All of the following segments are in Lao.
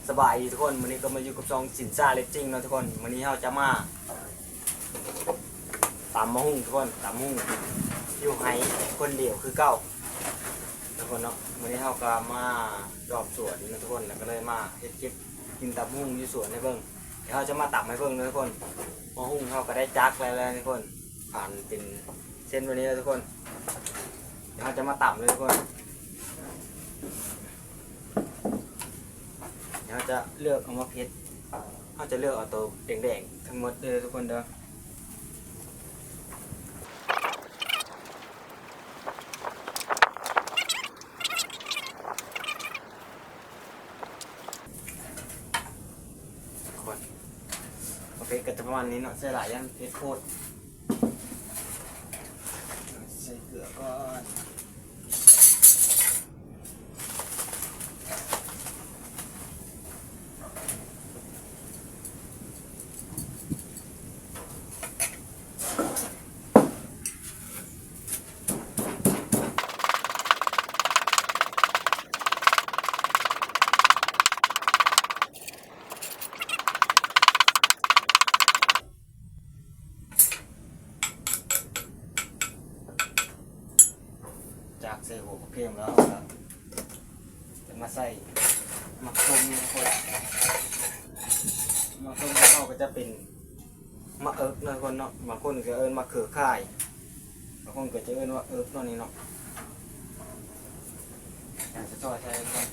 ສະບາຍດີທຸກຄົນ, ມື້ນີ້ກໍມາຢູ່ກັບຊ່ອງສິນຊາເລັກຈິງເນາະທຸກຄົນ. ມື້ນີ້ເຮົາຈະມາຕຳໝາກຫຸ່ງທຸກຄົນ, ຕຳໝາກຫຸ່ງຢູ່ໄຮ່ຄົນດຽວຄືເກົ່າທຸກຄົນເນາະ. ມື້ນີ້ເຮົາກໍມາຈອບສວນເນາະທຸກຄົນ, ແລ້ວກໍເລີຍມາເຮັດຄລິບກິນຕຳໝາກຫຸ່ງຢູ່ສວນໃຫ້ເບິ່ງ. ດຽວເຮົາຈະມາຕຳໃຫ້ເບິ່ງເນາະທຸກຄົນ. ໝາກຫຸ່ງເຮົາກໍໄດ້ຈັກແລ້ວທຸກຄົນ, ປານເປັນເສັ້ນແບບນີ້ແລ້ວທຸກຄົນ. ດຽວເຮົາຈະມາຕຳເລີຍທຸກຄົນ. ດຽວເຮົາຈະເລືອກເອົາໝາກເຜັດ, ເຮົາຈະເລືອກເອົາໂຕແດງໆທັງໝົດເດີທຸກຄົນເດີ. ໝາກເຜັດກໍຈະປະມານນີ້ເນາະ, ໃສ່ຫຼາຍຢ້ານເຜັດໂພດ. ໃສ່ເກືອກ່ອນ. ຈາກໃສ່ຫົວຜັກເຂມແລ້ວ ເຮົາກໍຈະມາໃສ່ໝາກສົ້ມທຸກຄົນ. ໝາກສົ້ມຂອງເຮົາກໍຈະເປັນໝາກເອິກເນາະທຸກຄົນເນາະ, ບາງຄົນກໍເອີ້ນໝາກເຂືອຂ່າຍ, ບາງຄົນກໍຈະເອີ້ນວ່າເອິກເນາະນີ້ເນາະ. ຢາກຈະຊອຍໃສ່ເລີຍ.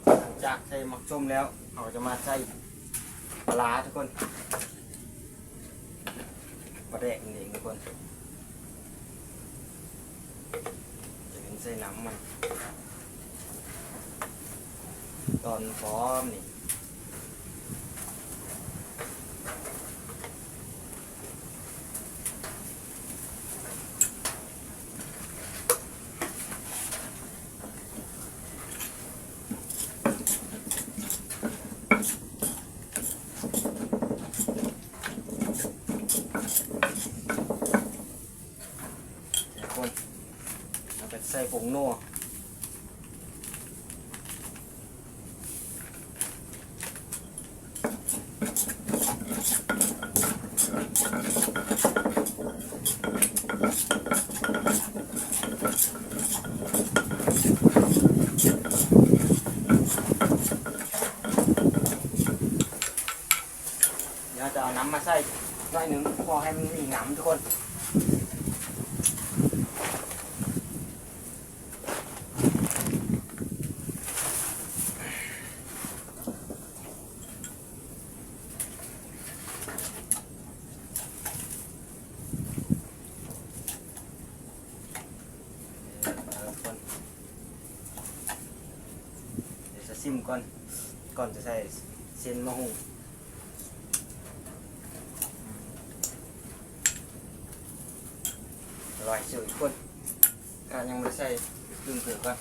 ຫຼັງຈາກໃສ່ໝາກສົ້ມແລ້ວ ເຮົາຈະມາໃສ່ປາຮ້າທຸກຄົນ, ປາແດກນັ້ນເອງທຸກຄົນ. ຈະເປັນໃສ່ນ້ຳມັນຕອນພ້ອມນີ້. ຄົນ ແລ້ວກໍໃສ່ຜົງນົວ. ດຽວຈະເອົານ້ຳມາໃສ່ໜ້ອຍໜຶ່ງ ພໍໃຫ້ມັນມີນ້ຳທຸກຄົນ. ເອົາທຸກຄົນ ດຽວຈະຊິມກ່ອນ ກ່ອນຈະໃສ່ເສັ້ນໝາກຫຸ່ງ. ອະລ່ອຍສຸດຄົນ ກະຍັງບໍ່ໄດ້ໃສ່ເຄື່ອງເຄີງກ່ອນ.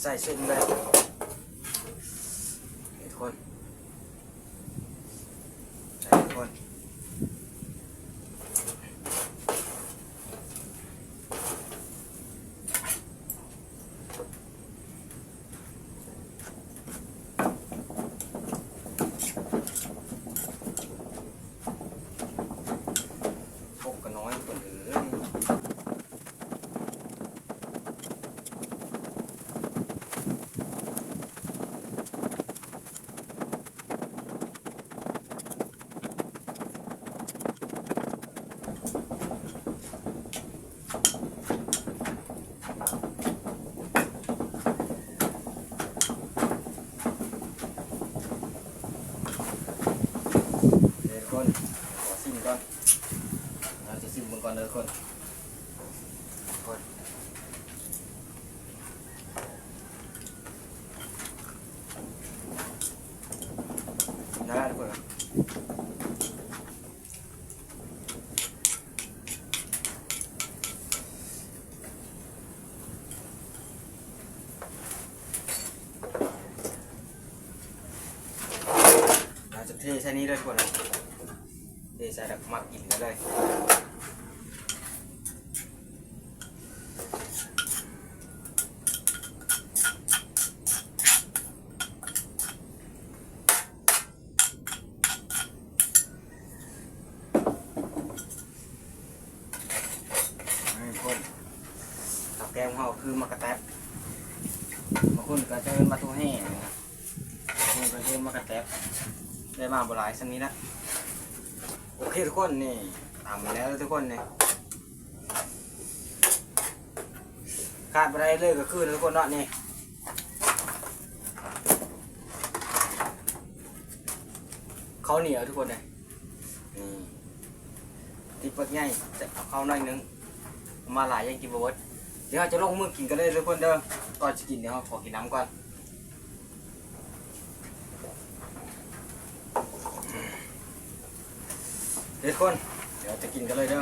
ໃສ່ເສັ້ນເລີຍ ນີ້ທຸກຄົນ ໃສ່ທຸກຄົນ. ຄົກກໍນ້ອຍເພິ່ນເອີຍ. ເດີທຸກຄົນ ຂໍຊີມກ່ອນ ເຮົາຈະຊີມເບິ່ງກ່ອນເດີທຸກຄົນ. ເຮົາຈະເທໃສ່ນີ້ເດີທຸກຄົນ ເທໃສ່ແລ້ວມັດກິນກັນເລີຍ. ເອີ ຄົນ ກັບແກ້ມເຮົາຄືໝາກກະແຕັບ ບາງຄົນກໍຈະເອີ້ນວ່າຖົ່ວແຮ່ ບາງຄົນກໍເອີ້ນໝາກກະແຕັບ ໄດ້ມາບໍ່ຫຼາຍສ່ຳນີ້ລະ. ໂອເຄທຸກຄົນ ນີ້ຕຳແລ້ວທຸກຄົນ ນີ້ຂາດບໍ່ໄດ້ເລີຍກໍຄືທຸກຄົນເນາະ ນີ້ ເຂົ້າໜຽວທຸກຄົນເດ້ ນີ້ ຕິບປຶກໃຫຍ່ ແຕ່ເອົາເຂົ້າໜ້ອຍໜຶ່ງ ເອົາມາຫຼາຍຍັງກິນບໍ່ເບິດ. ດຽວເຮົາຈະລົງມືກິນກັນເລີຍທຸກຄົນເດີ ກ່ອນຈະກິນດຽວເຮົາຂໍກິນນ້ຳກ່ອນ. ເດີທຸກຄົນ ດຽວຈະກິນກັນເລີຍເດີ.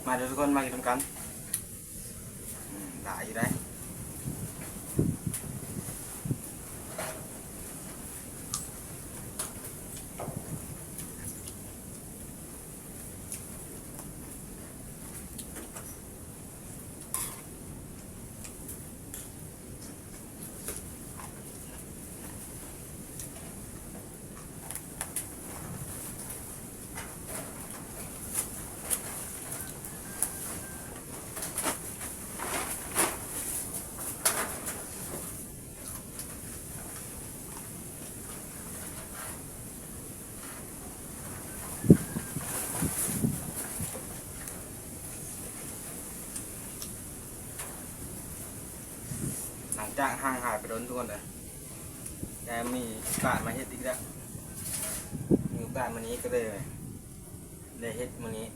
ມາເດີທຸກຄົນ ມາກິນນຳກັນ. ອືມ ຫຼາຍຢູ່ເດ້. ຫຼັງຈາກຫ່າງຫາຍໄປດົນທຸກຄົນເອີຍ ແຕ່ມີໂອກາດມາເຮັດອີກແລ້ວ ມີໂອກາດມື້ນີ້ກໍເລີຍໄດ້ເຮັດມື້ນີ້.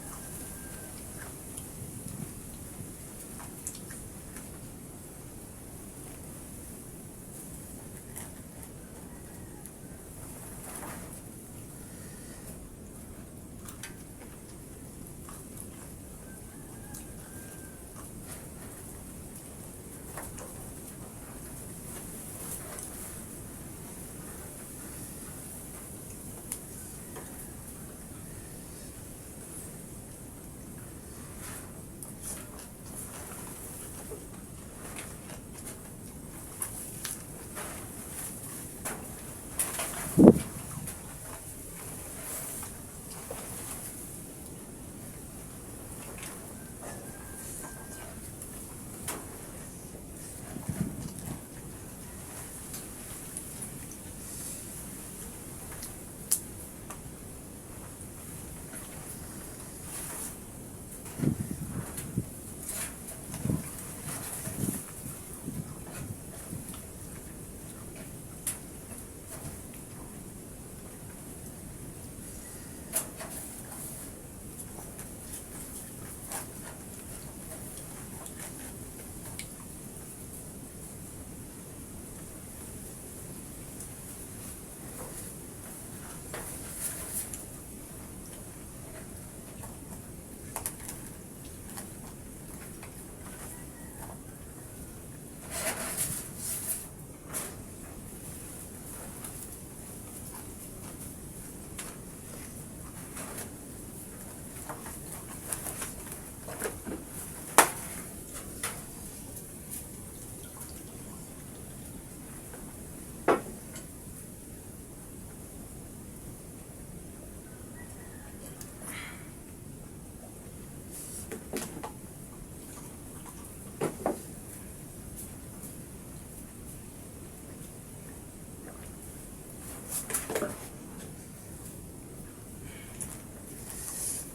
ເ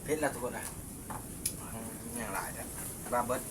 ເຜັດແລ້ວທຸກຄົນນະ ຍັງຫຼາຍແທ້ ວ່າເບິດ.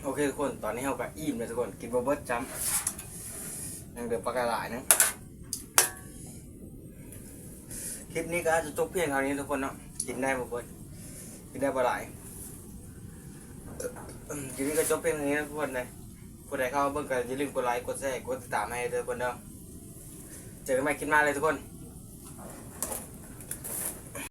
ໂອເຄທຸກຄົນ ຕອນນີ້ເຮົາກໍອີ່ມແລ້ວທຸກຄົນ ກິນບໍ່ເບິດຊ້ຳ ຍັງເຫຼືອປາກຫຼາຍໜຶ່ງ. ຄລິບນີ້ກໍອາດຈະຈົບພຽງເທົ່ານີ້ທຸກຄົນເນາະ ກິນໄດ້ບໍ່ເບິດ ກິນໄດ້ບໍ່ຫຼາຍ. ຄລິບນີ້ກໍຈົບພຽງເທົ່ານີ້ທຸກຄົນເດີ ຜູ້ໃດເຂົ້າມາເບິ່ງກໍຢ່າລືມກົດໄລ ກົດແຊ ກົດຕິດຕາມໃຫ້ເດີທຸກຄົນເດີ. ເຈີກັນໃໝ່ຄລິບໜ້າເລີຍທຸກຄົນ.